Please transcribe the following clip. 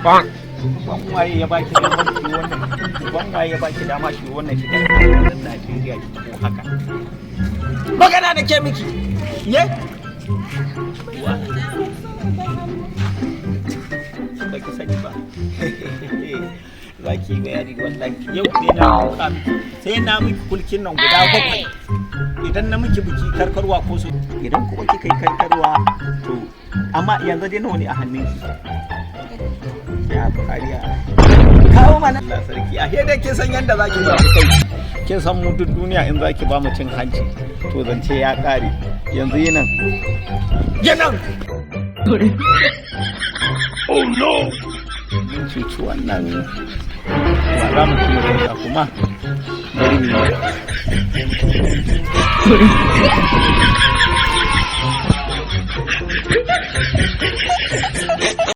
Ban waye ya baki dama ki wannan? Ban waye ya baki dama ki wannan shiga nan Najeriya ki taho haka? Magana da ke miki. Ye? Ba ki sani ba. Za ki yi bayani wallahi. Yau sai na duka miki. Sai na miki kulkin nan guda bakwai. Idan na miki biki karkarwa ko so. Idan kuma kika yi karkarwa to, amma yanzu dai nawa ne a hannunki? Ya kariya. Kawo mana. Allah sarki. A dai kin san yanda zaki ba kai. Kin san mu duk duniya in zaki ba mu cin hanci to zance ya kare. Yanzu yi nan. Yi nan. Oh no. Mun cuci wannan. Ba za mu ci mu kuma. Bari mu yi.